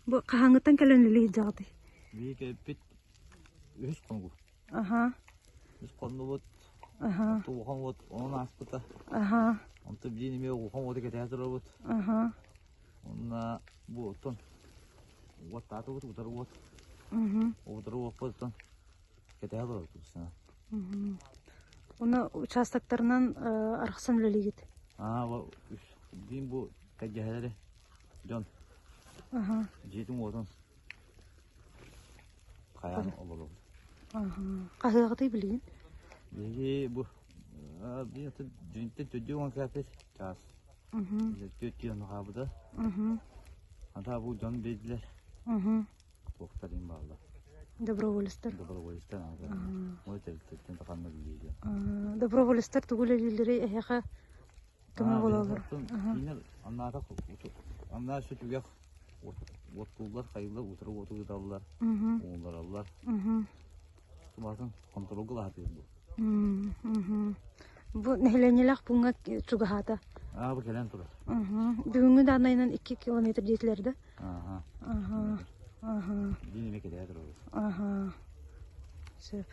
Бу хаһааҥҥыттан кэлэн үлэлии сылдьаҕытый? Биһиги кэлбит үһүс хонугу. Аха. Үс хоннубут. Аха. Онто улахан уот онон ааспыта. Аха. Онто биир эмиэ улахан уоту кэтэһэ турабыт. Аха. Уонна бу оттон уоттаатыбыт утары уот. Мгм. Утары уоппут оттон кэтэһэ олоробут сана. Мгм. Уонна участоктарынан арахсан үлэлиигит? Аа, үс биин бу кэдьэһэлэри дьон Аха. дьиэтин уотун хайаан олоробут. Аха. Хаһыаҕытый билигин? Биһиги бу биир дьүнтэн төрдүө уон кээппит чаас. Түөрт киһи хаабыта. Ата бу дьон биэрдилэр. Туохтар им бааллар. Доброволецтар. Доброволецтар Ой тэрилтэттэн таханна билиилэр. Доброволецтар тугу үлэлииллэрий эһиэхэ көмө буолаллар. Кинилэр аннаата аннаа сүтүгэх уоттууллар, хайыллар, утары уоту ыыталлар, ууллараллар. Туматын хонтуруолга лаһатыыр бу. Бу нэһилиэнньэлээх пууҥҥа чугаһаата. Аа, бу кэлэн турар. Бүгүҥҥү дааннайынан 2 километр диэтилэр да? Ааха. Аха. Аха. Дин эмэ кэлээ турабыт. Аха. Сөп.